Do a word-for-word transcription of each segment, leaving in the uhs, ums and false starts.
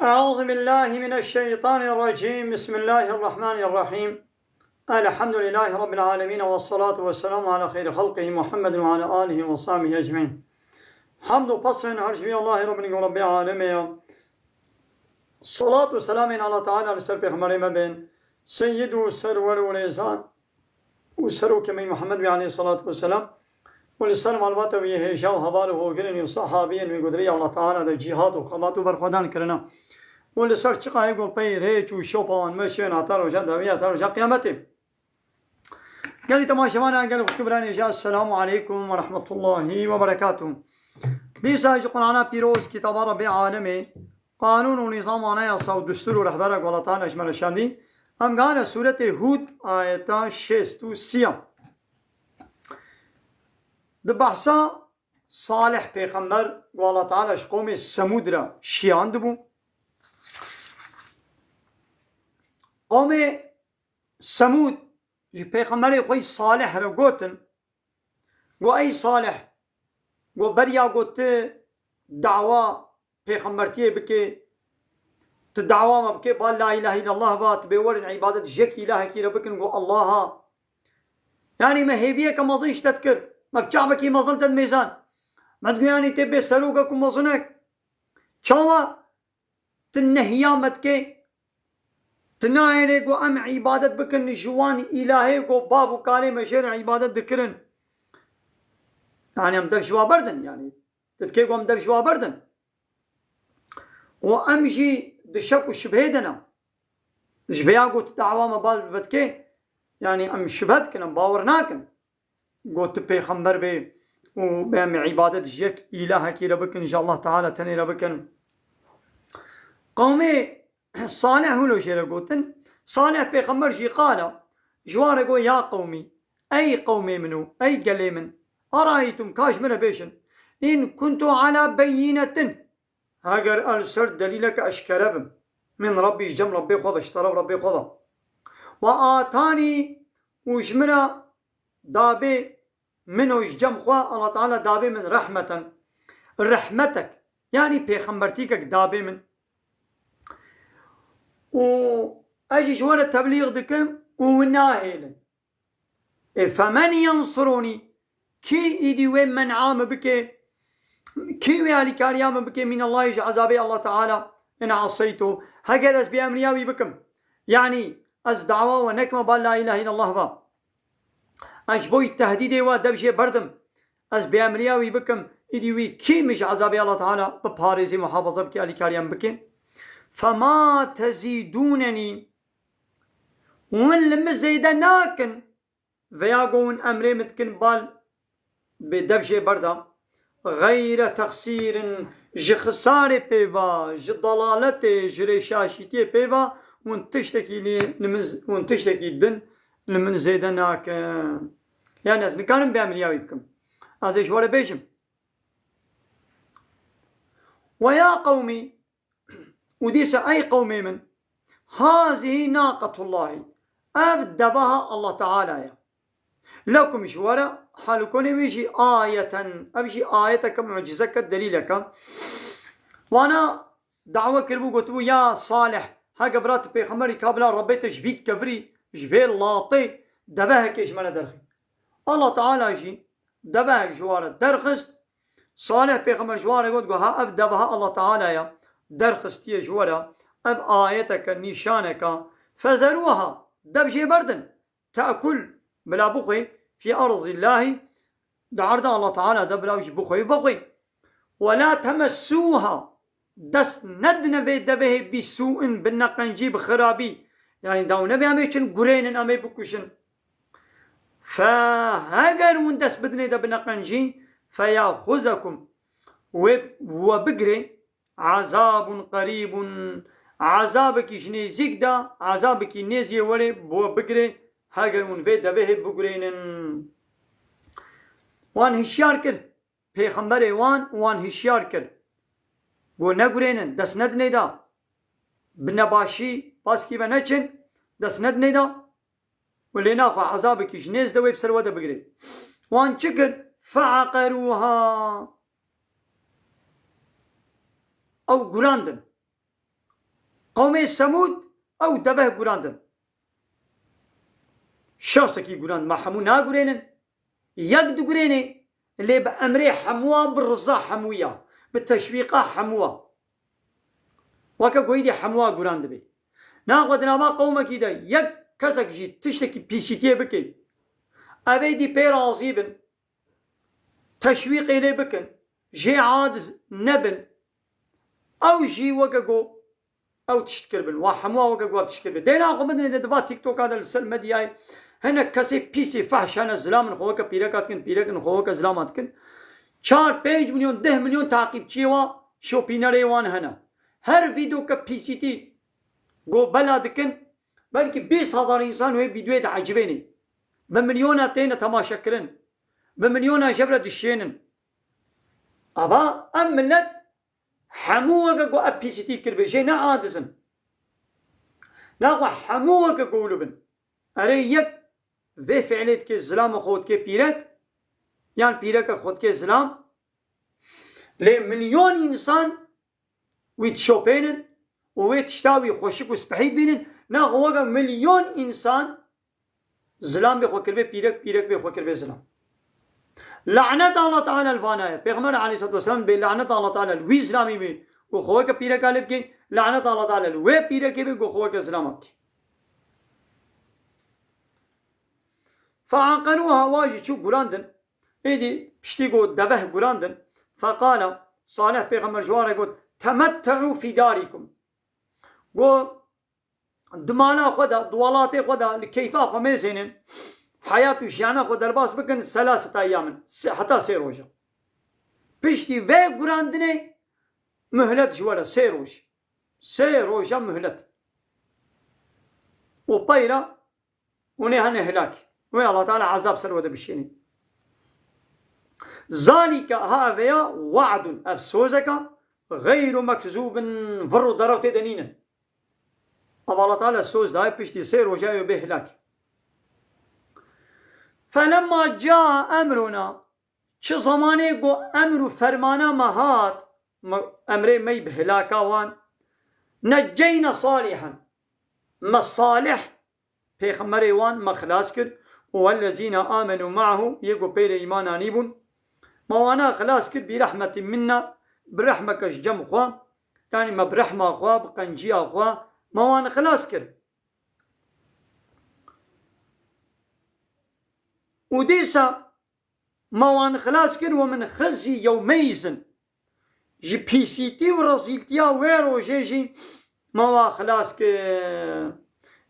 أعوذ بالله من الشيطان الرجيم. بسم الله الرحمن الرحيم. الحمد لله رب العالمين، والصلاة والسلام على خير خلقه محمد وعلى آله وصحبه أجمعين. Hamd û pesên her ji vî Allahê re bin, Rabbê alemê ya. Salat û selamên Allah Teala li ser pêxemberê me bên, seyyid û serwer û rêzan û serokê me Muhammed wî aleyhissalatu vesselam û li ser malbata wî hêja û heval û hogirên wî û sahabiyên wî gudirî Allah Teala de cîhad û xebat û berxwedan kirine û li ser çiqayê ku pey rêç û şopa wan meşên heta roja dawî, heta roja qiyametê. Gelî temaşevanan, gelî xwişk û birayên hêja, Esselamu aleykum ve rahmetullahi ve berekatuh. Dîsa ji Qur'ana pîroz, kitaba Rabbê alemê, qanûn û nîzam, anayasa û destûr û rehbera ku Allah Teala ji me re şandî, em gane sûretê Hûd, ayeta şêst û sî ya. Di behsa Salih pêxember ku Allah Teala ji qewmê Semûd re şiyandibû. Qewmê Semûd ji pêxemberê xwe yî Salih re gotin, got, ey Salih, got, beriya got tu dawa pêxembertiyê bike, tu dawa me bike, ba la ilahe illallah ba, tu bê werin îbadet ji yek îlahekî re bikin, got, Allaha. Yanî me hêviyeke mezin ji te dikir. Me bi çavekî mezin te dimêzan. Me digot, yanî tê bê serokek û mezinek. Çawa tu nehiya me dikê? Tu nahêlê ku em îbadet bikin ji wan îlahê ku bav û kalê me jê re îbadet dikirin. Yanî em dev ji wa berdin, yanî tu dikê ku em dev ji wa berdin. Û em jî di şek û şibhê de ne. Ji vêya ku tu dawa me bal vedikê, yanî em şibhe dikin, em bawer nakin. Got tu pêxember bê û bê em îbadet ji yek îlahekî re bikin, ji Allah Teala tenê re bikin. Qewmê Salih wilo jê re gotin. Salih pêxember jî qala, ji wan re got, ya qewmî, ey qewmê min û ey gelê min, eraytum, ka ji min re bêjin, in kuntu ala beyînetin, heger ez li ser delîleke eşkere bim, min Rabbî, ji cem Rabbê xwe be, ji teref Rabbê xwe be, ve atanî, û ji min re dabê min û ji cem xwe Allah Teala dabê min rehmeten, rehmetek, yanî pêxembertîkek dabê min. Û ez jî ji we re teblîx dikim û win nahêlin. Ê, femen yensurûnî, kî îdî wê men'a min bike, kî wê alîkariya min bike, mînallahî, ji ezabê Allah Teala, in aseytu, heger ez bêemriya wî bikim. Yanî ez dawa we nekime ba la ilahe illallah ba. Ez ji bo wî tehdîdê we dev jê berdim. Ez bêemriya wî bikim, îdî wî kî min ji ezabê Allah Teala biparêzî, muhafaza bike, alîkariya min bike. Fema tezîdûnenî, hûn li min zêde nakin. Veya ku hûn emrê min dikin bal bê dev jê berda. Xeyre texsîrin, ji xisarê pê va, ji dalaletê, ji rêşaşîtiyê pê va, hûn tiştekî li, li min z-, hûn tiştekî din li min zêde nakin. Yani ez nikarim bêemriya wî bikim. Ez ê ji we re bêjim. Ve ya qewmî, û dîsa ey qewmê min, hazihî naqetullahî, ev deveha Allah Teala ye. Lekum, ji we re, hal û konê wî jî ayeten, ev jî ayeteke, mucizeke, delîleke. Wana dawe kiribû, gotibû, ya Salih, heke bira tu pêxemberî ka bila Rebbê te ji vî kevirî, ji vê latê devehekê ji me re derxî. Allah Teala jî devehek ji wan re derxist. Salih pêxember ji wan re got, got, ha, ev deveha Allah Teala ya, derxistiye ji we re, ev ayeteke, nîşaneke, fezeruha, dev jê berdin, te'kul, bila bixwe, fî erdillahî, di erda Allah Teala de bila jî bixwe, vexwe. Ve la temessûha, dest nedine vê devehê bi sû'in, bi neqencî, bi xirabî. Yani daw nebe em ê çin gurênin, em ê bikuşin. Fe heger hûn dest bidinê de bi neqencî, feyaxuzekum, wê we bigirê, azabun qerîbun, azabekî ji nêzîk de, azabekî nêzî yê werê bi we bigirê, heger hûn vê devehê bigurênin. Wan hişyar kir. Pêxemberê wan, wan hişyar kir. Got, negurênin, dest nedinê da. Bi nebaşî paskî ve neçin, dest nedinê da. Û lê naxwe ezabekî ji nêz de wê bi ser we de bigirê. Wan çi kir? Fe'aqerûha. Ew gurandin. Qewmê Semûd ew deveh gurandin. Şexsekî gurand, me hemû nagurênin. Yek digurênê, lê bi emrê hemûa, bi riza hemûya, bi teşwîqa hemûa. Weke goyî dê hemûa guran dibê. Naxwe di nava qewmekî de yek kesek jî tiştekî pîsîtiyê bike, ev êdî pê razî bin, teşwîqê lê bikin, jê aciz nebin. Ew jî weke go ew tişt kiribin. Wa hemûa weke go ew tişt kiribin. Dê naxwe bidinê de di va TikToka de li ser medyayê hinek kesê pîsê fehş hene, zilamin xwe weke pîreka dikin, pîrekin xwe weke zilama dikin. Çar, pênc milyon, deh milyon taqîbçiyê wa, şopînerê wan hene. Her vîdeoke pîsîtî go bela dikin, belkî bîst hezar însan wê vîdeoyê diecibênê. Bi milyona têne temaşekirin. Bi milyona jevre dişênin. Ava em millet hemû weke ku ev pîsîtî kiribê, jê ne aciz in. Naxwe hemû weke ku wilo bin. Erê yek vê fiilê dike, zilama xwe dike pîrek, yan pîreke xwe dike zilam. Lê milyon însan wî dişopênin û wê tişta wî xweşik û spehî dibînin. Naxwe weke milyon însan zilam bê xwe kiribê pîrek, pîrek bê xwe kiribê zilam. Lanet Allah Teala li vana ye. Pêxember aleyhissalatu vesselam bê lanet Allah Teala li wî zilamî bê û xwe weke pîreka lê bikê, lanet Allah Teala li wê pîrekê bê ku xwe weke zilama bikê. Feaqeruha, wa jî çû gurandin. Êdî piştî ku deveh gurandin, feqala, Salih pêxember ji wan re got, temette'û fî darîkum. Got, di mala xwe de, di welatê xwe de li keyfa xwe mêzênin, heyat û jiyana xwe derbas bikin, selaseta eyamin, sê, heta sê roja. Piştî vê gurandinê muhlet ji we re, sê roj. Sê roja muhlet. Û peyra hûn ê hene hilak. Wê Allah Teala ezab ser we de bişênî. Zalike, ha ev ya, we'dun, ev sozeka, xeyru mekzûbin, vir û derew tê de nînin. Ama Allah Teala soz daye piştî sê roja wê bê hilak. Felemma ca emruna, çi zemanê ku emr û fermana me hat, me, emrê me yî bi hilaka wan, necceyna Salihan, me Salih, pêxemberê wan me xilas kir, û wellezîne amenu ma'hu, yê ku pê re îman anîbûn, me wana xilas kir, bi rehmetî minna, bi rehmeke ji cem xwe, yanî me bi rehma xwe, bi qenciya xwe, me wan xilas kir. Û dîsa me wan xilas kir, we min xizî yewmeyîzin. Ji pîsîtî û rezîltiya wê rojê jî me wa xilas kir.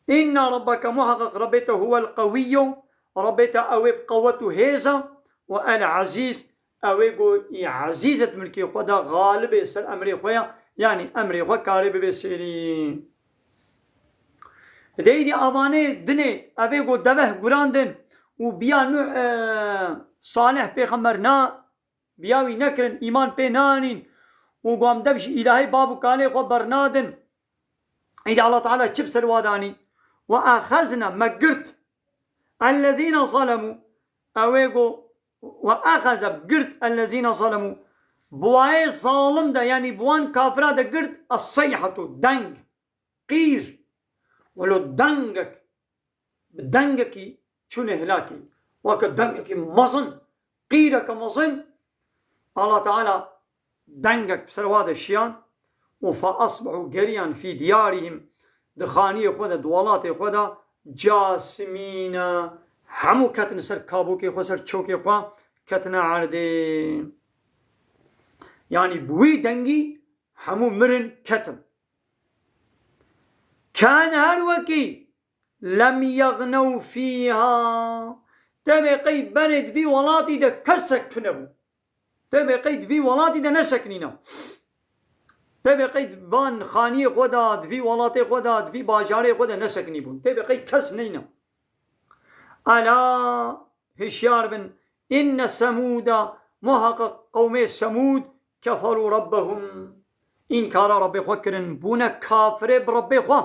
Înna rabbeke, muheqeq Rebê te, huwel qewiyyu, Rebê te ew ê bi qewet û hêz e, û el ezîz, ew ê ku î ezîz e di milkê xwe de, xalib ê ser emrê xwe ye, yanî emrê xwe karê bibê sêrî. Deydî avanê dinê, ev ê ku deveh gurandin û biya Nuh, e, Salih pêxember na, biya wî nekirin, îman pê nanîn û ku em dev ji îlahê bav û kalê xwe bernadin. Îdî Allah Teala çi bi ser wa danî? Ve axezna, me girt. Ellezîne zalemû, ew ê ku, ve axeze, girt, ellezîne zalemû. Bi wayê zalim de, yanî bi wan kafira de girt, es-seyhetu, deng, qîr. Welo dengek, bi dengekî çûne hilakî. Weke dengekî mezin, qîreke mezin. Allah Teala dengek bi ser wa de şiyan û fe asbihû geriyan fî diyarihim, di xaniyê xwe de, di welatê xwe de, casimîne, hemû ketin ser kabûkê xwe, ser çokê xwe, ketine erdê. Yanî bi wî dengî hemû mirin ketin. Ken her wekî lem yegnew fîha. Tevê qey berê di vî welatî de kesek tune bû. Tevê qey di vî welatî de nesekinîna. Tevê qey di van xaniyê xwe de, di vî welatê xwe de, di vî bajarê xwe de nesekinîbûn. Tevê qey kes neyna. Ela, hişyar bin, inne Semûda, muheqeq qewmê Semûd, keferû Rebbehum. Înkara Rebbê xwe kirin, bûne kafirê bi Rebbê xwe.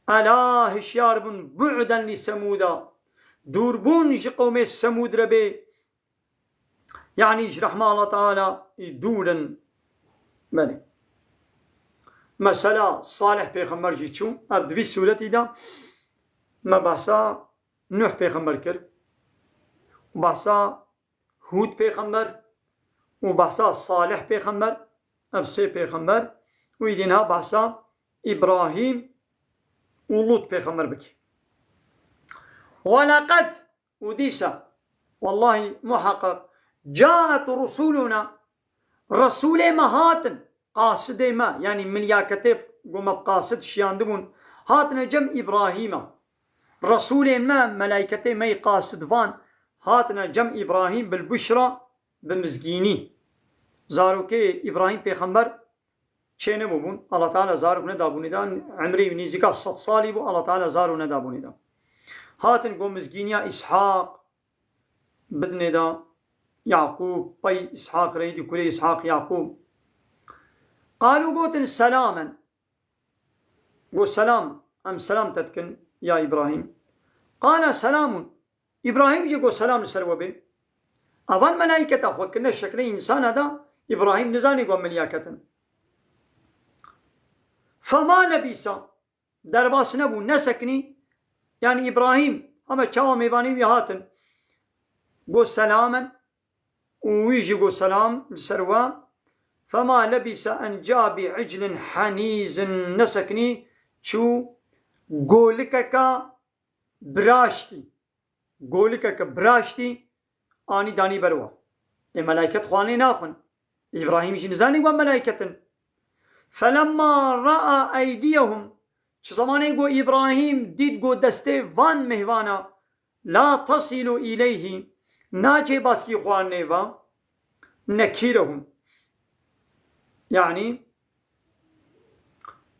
Ela, hişyar bûn, bu'den li Semûda. Dûrbûn ji qewmê Semûd re bê. Yanî ji rehma Allah Teala dûr in. Belê. Mesela Salih pêxember jî çû. Ev di vî sûretî de me behsa Nuh pêxember kir. Behsa Hûd pêxember û behsa Salih pêxember, ev sê pêxember û îdî niha behsa Îbrahîm û Lût pêxember bike. Weleqed, û dîsa, wellahî muheqeq, caet rusuluna, Resûlê me hatin, qasidê me, yanî milyaketê ku me bi qasid şiyandibûn, hatine cem Îbrahîma. Resûlên me, melayketê me yî qasidvan, hatine cem Îbrahîm bil buşra, bi mizgînî. Zarokê Îbrahîm pêxember çênebûbûn, Allah Teala zarok nedabûnê de, emrê wî nêzîka sed salî bû, Allah Teala zarok nedabûnê de. Hatin ku mizgîniya Îshaq, bidinê de Yaqûb, pey Îshaq re, îdî kurê Îshaq Yaqûb. Qalû, gotin, selamen. Got, selam, em selam te dikin ya Îbrahîm. Qala selamun. Îbrahîm jî got, selam li ser we bê. Evan melayketa xwe kirine şekilê însana de, Îbrahîm nizanî ku em milyaket in. Fema lebîsa, derbas nebû, nesekinî. Yanî Îbrahîm, hema çawa mêvanê wî hatin, got selamen û wî jî got selam li ser we. Fema lebîse en ca bi iclin henîzin, nesekinî çû golikeke biraştî. Golikeke biraştî anî danî ber we. Ê melayket xwanê naxwin. Îbrahîm jî nizanî wan melayket in. Felemma raa eydiyehum. Çi zemanê ku Îbrahîm dît ku destê van mêhvana la tasilu îleyhî, naçê baskî xwarinê ve, nekîrehum. Yanî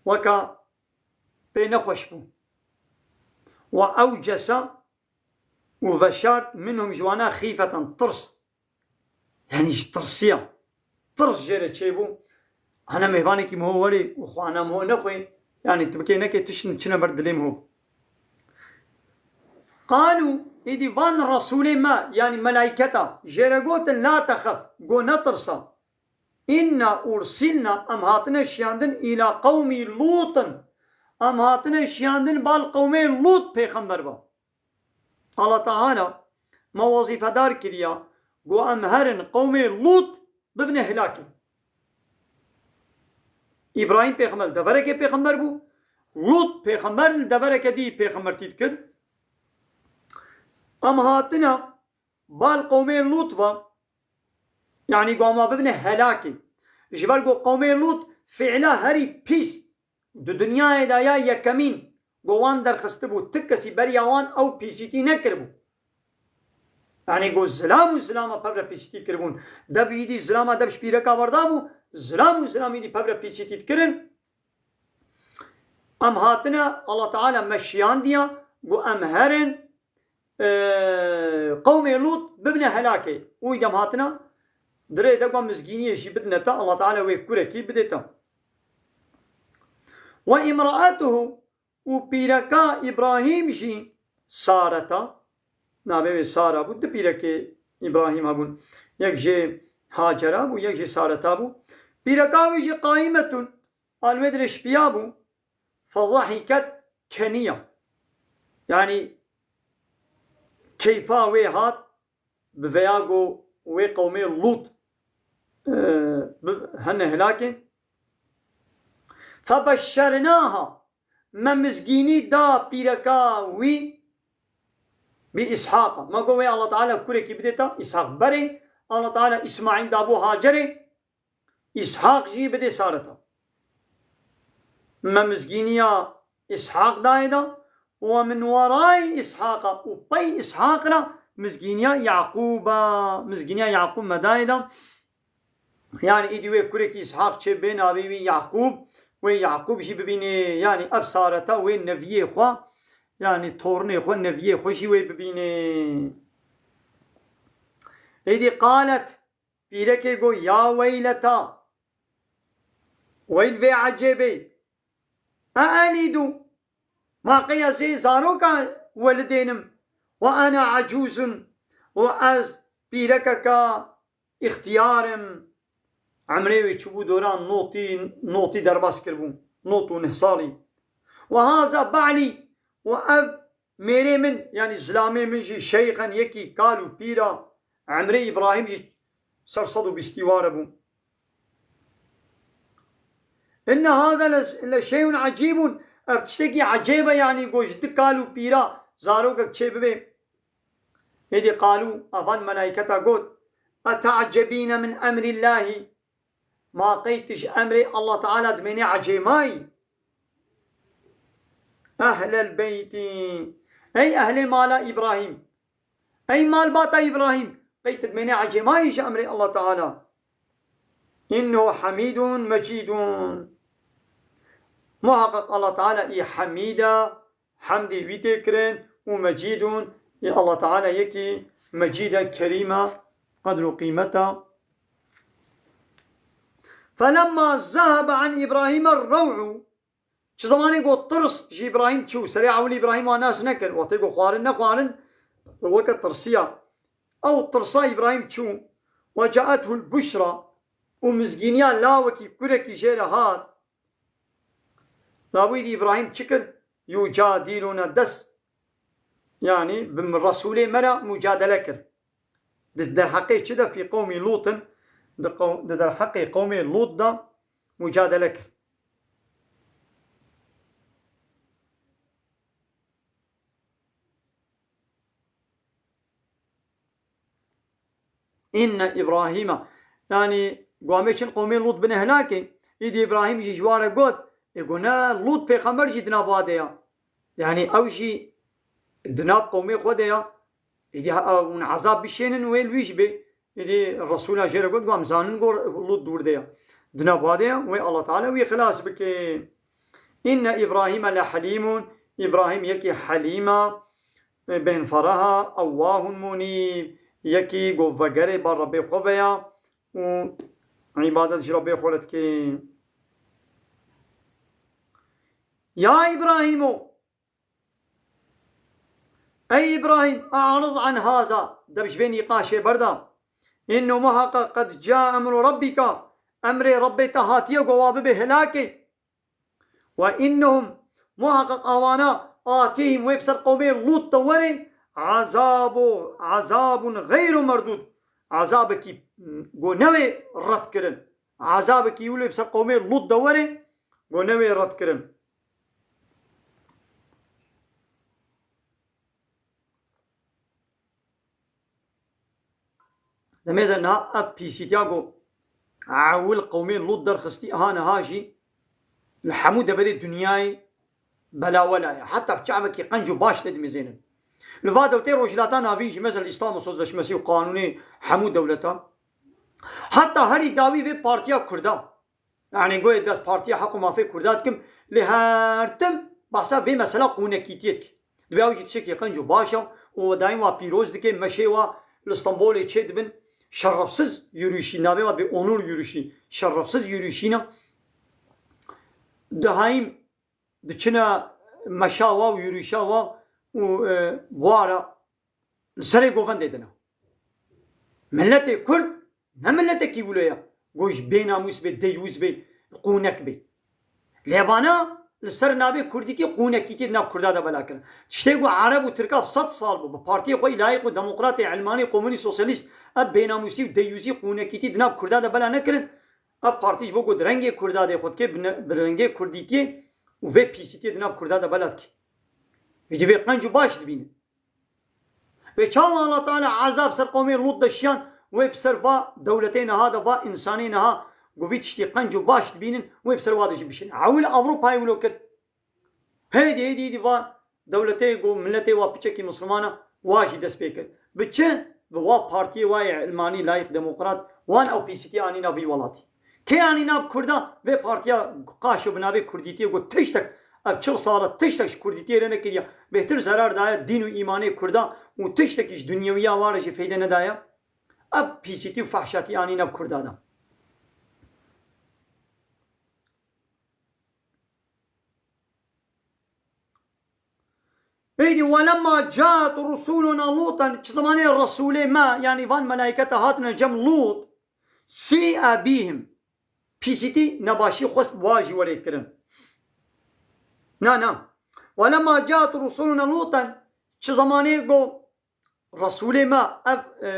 weka pê nexweş bû. Ve ewcese û veşart minhum ji wana xîfeten, tirs. Yanî ji tirsiya. Tirs jê re çêbû. Hene mêvanekî miho werê û xwana miho nexwê. Yanî tu bikê nekê tiştin çine ber dilê miho. Qalû, êdî van Resûlê me, yanî melayketa, jê re gotin, la texef, go netirsa. Înna ursilna, em hatine şiyandin, îla qewmî Lûtin. Em hatine şiyandin bal qewmê Lût pêxember ba. Allah Teala me wezîfedar kiriya, go em herin qewmê Lût bibine hilakê. Îbrahîm pêxember li deverekê pêxember bû, Lût pêxember li devereke dî pêxembertî dikir. Em hatine bal qewmê Lût ve, yanî go em wa bibine helakê. Ji ber ku qewmê Lût fiîla herî pîs di dinyayê de ya yekemîn ku wan derxistibû, ti kesî beriya wan ew pîsîtî nekiribû. Yanî ku zilam û zilama pevre pîsîtî kiribûn. Deb îdî zilama deb ji pîreka berdabû, zilam û zilam îdî pevre pîsîtî dikirin. Em hatine, Allah Teala me şiyandiya ku em herin, e, qewmê Lût bibine helakê. Û îdem hatine, dirê de ku mizgîniyê jî bidine te, Allah Teala wê kurekî bidê te. Ve imraetuhu, û pîreka Îbrahîm jî Sareta, navê wê Sara bû, du pîrekê Îbrahîm hebûn. Yek jê Hacera bû, yek jê Sareta bû. Pîreka wê jî qaimetun, almêd re şipiya bû. Fezahiket, keniya. Yanî keyfa wê hat, bi veya go wê qewmê Lût, e, bi, hene hilakê. Febeşşernaha, me mizgînî da pîreka wî bi Îshaqa. Me go wê Allah Teala kurekî bidê te, Îshaq berê. Allah Teala Îsmaîl dabû Hacerê. Îshaq jî bidê Sareta. Me mizgîniya Îshaq dayê da. Ve min weray Îshaqa, û pey Îshaq ra mizgîniya Yaqûba, mizgîniya Yaqûb me dayê da. Yanî îdî wê kurekî Îshaq çê bê navê wî Yaqûb. Wê Yaqûb jî bibînê. Yanî ev Sareta wê neviyê xwe, yanî tornê xwe, neviyê xwe jî wê bibînê. Êdî qalet, pîrekê got, ya weyleta, weyl vê ecêbê, eelîdû, ma qey ez ê zaroka welidênim, ve ene ecûzun, û ez pîrekeka îxtiyar im, emrê wê çûbû dora notî, notî derbas kiribû. nod û neh salî. Ve haza ba'lî, û ev mêrê min, yanî zilamê min jî, şeyxen, yekî kal û pîr a, emrê Îbrahîm jî ser sed û bîstî ware bû. Inne haza le, le şeyun ecîbun, ev tiştekî ecêb e, yanî go ji du kal û pîra zarokek çê bibe. Êdî qalû, evan melayketa got, etecebîne min emrîllahî, ma qey tu ji emrê Allah Teala dimênê ecêmayî? Ehlel beyti, ey ehlê mala Îbrahîm, ey malbata Îbrahîm, qey tu dimênê ecêmayî ji emrê Allah Teala? Innehu hamîdun mecîdun. Muhaqqeq Allah Teala î hamîd e, hemdê wî tê kirin, û mecîdun, î Allah Teala yekî mecîd e, kerîm e, qedr û qîmet e. Felemma zehebe an Îbrahîme rew'u, çi zemanê got tirs ji Îbrahîm çû, serê ewil Îbrahîm wan nas nekir, wextê got xwarin nexwarin, weke tirsiya. Ew tirsa Îbrahîm çû, ve caethul buşra, û mizgîniya lawekî, kurekî jê re hat. Rabûyî dî Îbrahîm çi kir? Yucadîlûne, dest, yanî bi Resûlê me re mucadele kir. Di derheqê çi de? Fî qewmî Lûtin, di qew-, di derheqê qewmê Lût de mucadele kir. Înne Îbrahîme. Yanî, go em ê çin qewmê Lût bine helakê. Îdî Îbrahîm jî ji wa re got, ê go ne Lût pêxember jî di nav wa de ya. Yanî, ew jî di nav qewmê xwe de ya. Îdî ha-, hûn ezab bişênin wê li wî jî bê. Îdî Resûla jê re got, go em zanin go Lût dûr de ya. Di nav wa de ya, wê Allah Teala wî xilas bike. Înne Îbrahîme le helîmûn. Îbrahîm yekî helîm e. Bên fereha, ewwahun munîb, yekî go vegerê ba Rebbê xwe veya û îbadet ji Rebbê xwe re dike. Ya Îbrahîmo, ey Îbrahîm, a'rid an haza, de ji vê nîqaşê berda. Înnu muhaqqeq qed ca emru Rebbîka, emrê Rebbê te hatiye go wa bibe helakê. Ve innehum, muhaqqeq awana, atihim, wê bi ser qewmê Lût de were, azabu, azabun xeyru merdûd, azabekî go newê redkirin. Azabekî wilo bi ser qewmê Lût de were, go newê redkirin. Demê ze niha ev pîsîtiya ku ewil qewmê Lût derxistî, aha niha jî li hemû deverê dinyayê belawela ye. Heta bi çavekî qenc û baş tê dimizênin. Li va dewtê Rojhilata Navîn jî, mesela Îslam û sozleşmesî û qanûnê hemû dewleta, heta herî dawî vê partiya Kurda. Yanî goyê bes Partiya Heq û Mafê Kurda dikim, lê her tim behsa vê mesela qûnekîtiyê dike. Dibê ew jî tiştekî qenc û baş e û dayîn wa pîroz dike, meşê wa li Stenbolê çê dibin, şerefsiz yürüyüşî, navê wa dibê onur yürüyüşî, şerefsiz yürüyüşî ne. Dihayîm diçine meşa wa û yürüyüşa wa û, e, wara li serê govendê dine. Miletê Kurd ne miletekî wilo ye. Go ji bênamûs bê, deyûs bê, qûnek bê. Lê vana li ser navê Kurdîtî qûnekîtî di nav Kurda de bela kirin. Tiştê ku Ereb û Tirka sed sal bû, bi partiyê xwe îlayîq û demokratê, ilmanî, komunîst, sosyalîst, ev bênamûsî û deyûsî qûnekîtî di nav Kurda de bela nekirin. Ev partî ji bo ku di rengê Kurda de xwe dike, bi ne-, bi rengê Kurdîtiyê û vê pîsîtiyê di nav Kurda de bela dike. Wî divê qenc û baş dibînin. Vê çawa Allah Teala ezab ser qewmê Lût de şiyan, wê bi ser va dewletê niha de, va însanê niha, ku vî tiştî qenc û baş dibînin, wê bi ser wa de jî bişin. Ewil Ewropayê wilo kir. Hêdî, hêdî, hêdî va dewletê ku miletê wa piçekî misilman e, wa jî dest pê kir. Bi çi? Bi wa partiyê wa yê ilmanî, layîq, demokrat, wan ew pîsîtî anîna vî welatî. Kê anîna bi Kurda? Vê partiya qaşo bi navê Kurdîtiyê ku tiştek, ev çil sal e tiştek ji Kurdîtiyê re nekiriye, bêhtir zerar daye dîn û îmanê Kurda û tiştekî ji dunyewiya wa re jî feyde nedaye. Ev pîsîtî û fehşatî anîne bi Kurda de. Êdî, welemma caet rusuluna Lûtan, çi zemanê Resûlê me, yanî van melaykete hatine cem Lût, sî'e bîhim. Pîsîtî nebaşî xwest wa jî werê kirin. Na, na. Ve lemma caet rusuluna Lûten, çi zemanê ku Resûlê me, ev, e,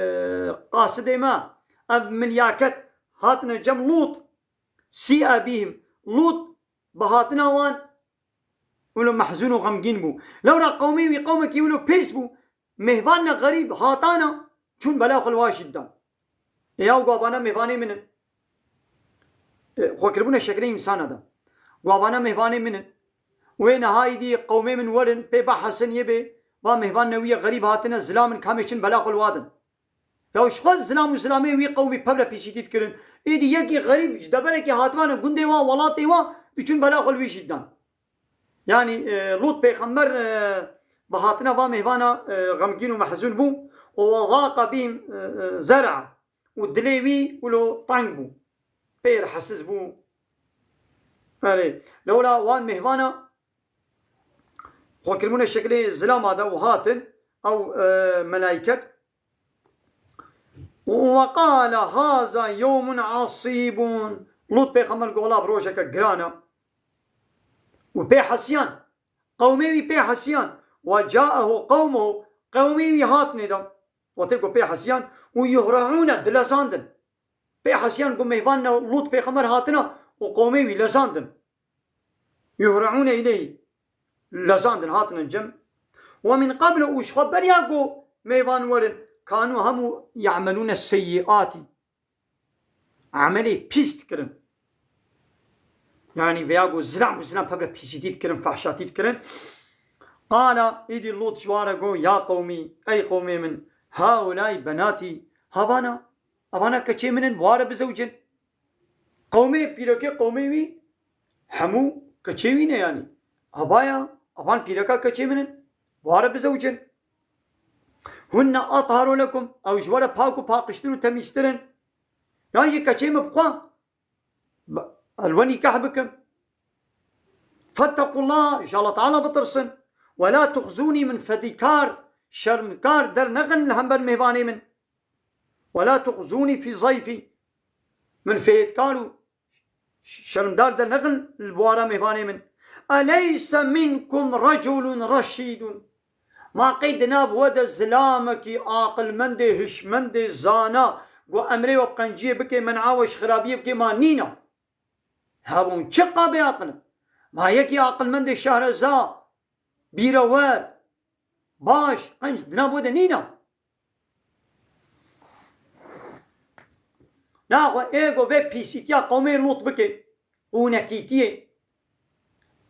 qasidê me, ev milyaket hatine cem Lût, sî'e bîhim. Lût bi hatina wan wilo mehzûn û xemgîn bû. Lewra qewmê wî qewmekî wilo pîs bû. Mêhvanine xerîb hatana, çûn bela xwe li wa jî didan. Ê yaw, gavana mêhvanê min in. E, xwe kiribûne şekilê însana de. Gavana mêhvanê min in. Wê niha îdî qewmê min werin, pê bihesin yê bê, va mêhvanine wî ye xerîb hatine, zilam in, kamê çin bela xwe li wa din. Ya ji xwe zilam û zilamê wî qewmî pevre pîsîtî dikirin. Êdî yekî xerîb ji deverekî hatibane gundê wa, welatê wa, diçûn bela xwe li wî jî didan. Yanî, e, Lût pêxember, e, bi hatina va mêvana, e, xemgîn û mehzûn bû. Û we zaqa bîhim, e, e, zer'a. Û dilê wî wilo teng bû. Pê rehsiz bû. Erê, lewla wan mêvana xwe kiribûne şekilê zilama de û hatin ew, e, melayket. Û we qale haza yewmun asîbûn. Lût pêxember got, wela bi rojeke giran e. Û pê hesiyan. Qewmê wî pê hesiyan. Ve caehu qewmuhu. Qewmê wî hatine de. Wextê ku pê hesiyan. Û yuhreûne, dilezandin. Pê hesiyan ku mêvan Lût pêxember hatina û qewmê wî lezandin. Yuhreûne ileyhî. Lezandin, hatine cem. Ve min qeblu, û ji xwe beriya ku mêvan werin, kanû hemû ye'melûne seyyi'atî. Emelê pîs dikirin. Yanî veya ku zilam û zilam pevre pîsîtî dikirin, fehşatî dikirin. Qala, îdî Lût ji wan re got, ya qewmî, ey qewmê min, haulay benatî, havana, avana keçê min in, bi wa re bizewicin. Qewmê, pîrekê qewmê wî hemû keçê wî ne yanî. Avaya, avan pîreka keçê min in, bi wa re bizewicin. Hunne atharu lekum, ew ji we re pak û paqijtir û temîztir in. Yan jî keçê min bi xwe, bi, li we nîkeh bikim. Fettequllah, ji Allah Teala bitirsin. Ve la tuxzûnî min fedîkar, şermkar dernexin li hember mêvanê min. Ve la tuxzûnî fî zayfî, min fêtkar û şermdar dernexin li buwara mêvanê min. Eleyse minkum reculun reşîdun. Ma qey di nav we de zilamekî aqilmendê, hişmendê, zana, ku emrê we bi qenciyê bike, men'a we ji xirabiyê bike, ma nîna? Hebûn çi qabê aqil in? Ma yekî aqilmendê şehreza, bîrewer, baş, qenc di nav we de nîna? Naxwe ê ku vê pîsîtiya qewmê Lût bike, qûnekîtiyê,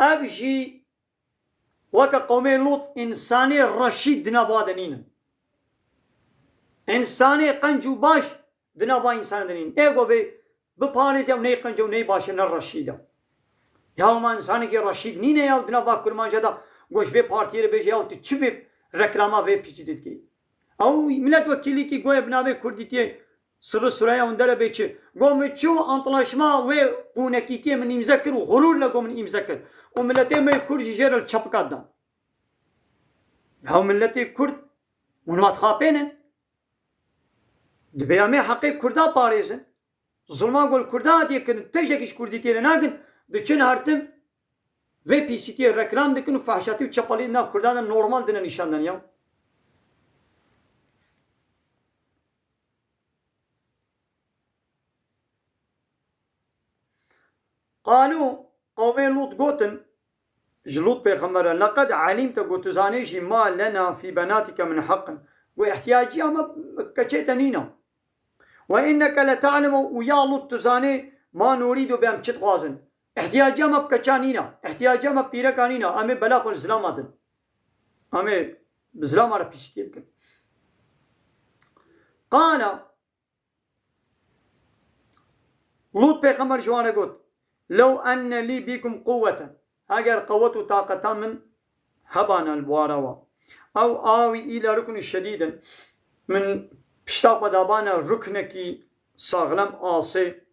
ev jî weke qewmê Lût însanê reşîd di nav wa de nînin. Însanê qenc û baş di nav va însanê de nînin. Ê ku vê biparêze ew ney qenc e û ney baş e, ne reşîd e. Ya ma însanekî reşîd nîne ya di nav va kurmanca de, ku ji vê partiyê re bêje ya tu çi vê reklama vê pîsîtê dikî? Ew miletwekîlîkî goye bi navê kurdîtiyê sirri siraya hûn dere bê çi? Go min çû antlaşma wê qûnekîtiyê min îmze kir û xurûr le go min îmze kir. Û miletê me kurd jî jê re li çepika dan. Ya miletê kurd hûn ma dixapênin? Dibê em ê heqê kurda parêzin. Zulma ku li kurda hatiye kirin, tiştekî ji kurdîtiyê re nakin, diçin her tim vê pîsîtiyê reklam dikin û fehşatî û çepalî nav kurdan de normal dine nîşan dan ya. Qalû, qewmê Lût gotin, ji Lût pêxember re, leqed elîmte, got, tu zanê jî, ma lena fî benatike min heqin. Got, ihtiyaciya me bi keçê te nîne. Ve inneke leta'lemu, û ya Lût tu zanê, ma nurîdu, em çi dixwazin. Ihtiyaciya me bi keça nîne. Ihtiyaciya me bi pîreka nîne. Em ê bela xwe li zilama din. Em ê bi zilama re pîsîtiyê bikin. Qala, Lût pêxember ji wan re got, lew enne lî bîkum quwweten, eger qewet û taqeta min hebana li buwara wa, ew awî îla ruknî şedîdin, min pişta xwe dabana ruknekî saxlem, asê,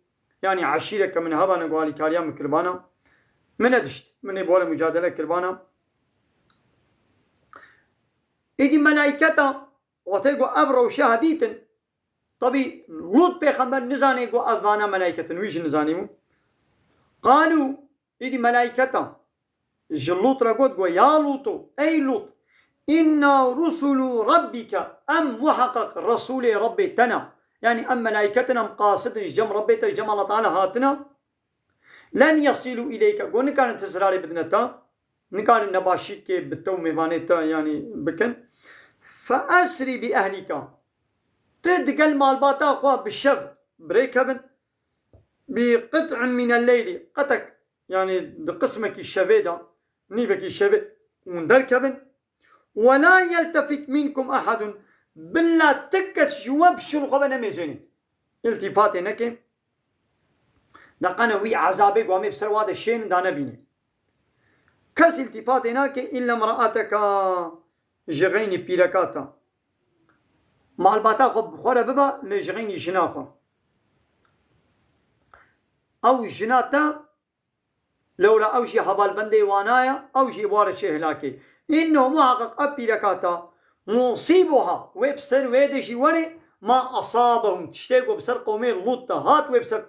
yanî eşîreke min hebana ku alîkariya min kiribana, min nedişt, min ê bi we re mucadele kiribana. Êdî melayketa, wextê ku ev rewşe hedîtin, Tabî Lût pêxember nizanê ku ev vana melayket in, wî jî nizanîbû. Qalû, êdî melayketan, ji Lût re got, got, ya Lûto, ey Lût, inna rusulu rabbike, em muheqeq Resûlê Rebbê te ne. Yanî em melaîket in, em qasid in, ji cem Rebbê te, ji cem Allah Teala hatine. Len yasîlû îleyke, got, nikarin ti zirarê bidine te, nikarin nebaşîkê bi te û mêvanê te, yanî bikin. Fe esrî bi ehlîke, ti digel malbata xwe bi şev bi rê kevin, bi qit'in mînel leylî, qetek, yanî di qismekî şevê de, nîvekî şevê hûn derkevin. Ve la yeltefit minkum ehadun. Bila ti kes ji we bi şûn xwe ve nemêzênin. Îltîfatê nekin. Deqene wî ezabê ku em ê bi ser wa de şênin da nebînin. Kes îltîfatê nake îlla mraateka, ji xeynî pîreka te. Malbata xwe bi xwe re biba, lê ji xeynî jina xwe. Ew jina te, lewra ew jî hevalbendê wana ye, ew jî ware çê hilakê. Înnehu muheqeq ev pîreka te, musîbuha, wê bi ser wê de jî were, ma asabehum, tiştê ku bi ser qewmê Lût de hat, wê bi ser,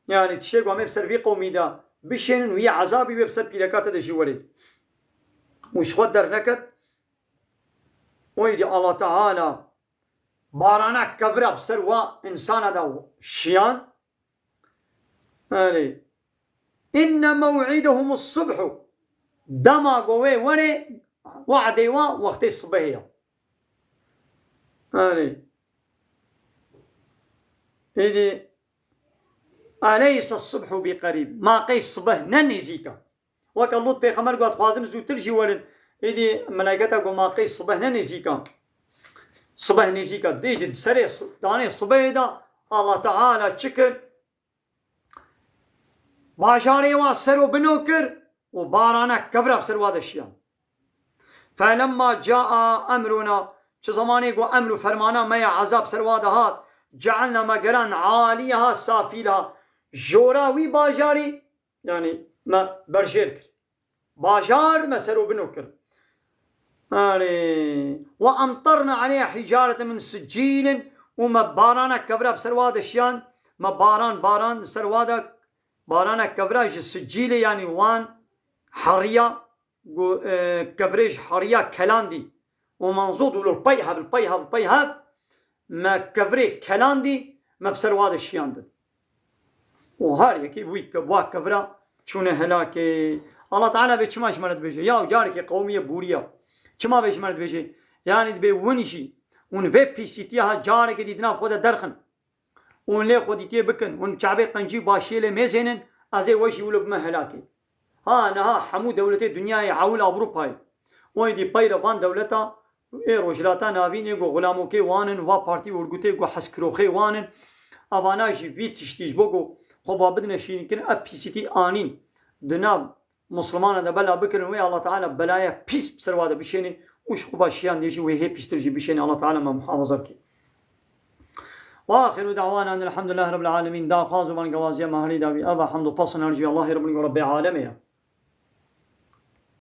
yanî tiştê ku em ê bi ser vî qewmî de bişênin, wî ezabî wê bi ser pîreka te de jî were. Û ji xwe derneket, wê dî Allah Teala barana kevra bi ser wa insana de şiyan. Erê. Inne mew'idehumus subhu. Dema ku wê were, we'dê wa wextê sibehê ya. Erê. Êdî, eleyse subhu bi qerîb. Ma qey sibeh ne nêzîk e? Weke Lût pêxember got, dixwazim zûtir jî werin. Êdî melayketa got, ma qey sibeh ne nêzîk e? Sibeh nêzîk e. Dê di serê si-, danê sibehê de Allah Teala çi kir? Bajarê wa ser û bino kir û barana kevra bi ser wa de şiyan. Felemma caa emruna, çi zemanê ku emr û fermana me ya ezab ser wa de hat, cealna, me geran aliyeha safilha, jora wî bajarî, yanî me berjêr kir. Bajar me ser û bino kir. Yanî, ve emtarna aleyha hicareten min siccîlin, û me barana kevra bi ser wa de şiyan, me baran, baran ser wa de, barana kevra ji siccîlê, yanî wan heriya, gu-, e, kevrê ji heriya kelandî. Û manzûd û lil peyheb, peyheb, peyheb, me kevrê kelandî, me bi ser wa de şiyandin. Û her yekî wî ke-, wa kevra çûne helakê. Allah Teala bê çima ji me re dibêje? Ya carekê qewmî ye bûriya. Çima bê ji me re dibêje? Yanî dibê win jî, hûn vê pîsîtiya ha carekê dî di nav xwe de derxin. Hûn lê xwedîtiyê bikin, hûn çavê qencî û başiyê lê mêzênin, ez ê we jî wilo bime helakê. Ha, niha hemû dewletê dinyayê, hewil Ewropayê. Wê dî peyre van dewleta ê Rojhilata Navînê ku xulamokê wan in, va partî û urgutê ku hezkiroxê wan in. Evana jî vî tiştî ji bo ku xwe ba bidine şîrînkirin, ev pîsîtî anîn di nav Muslimana de bela bikirin, wê Allah Teala belaya pîs bi ser wa de bişênê û ji xwe va şiyan dê jî wê hê pîstir jî bişênê. Allah Teala me muhafaza bike. Ve axiru da'wana enil hamdülillahi rabbil alemin. Daxwaz û bangewaziya me herî dawî eva hamd û pasn her jî Allahê Rabbul Rebbê alemê ya.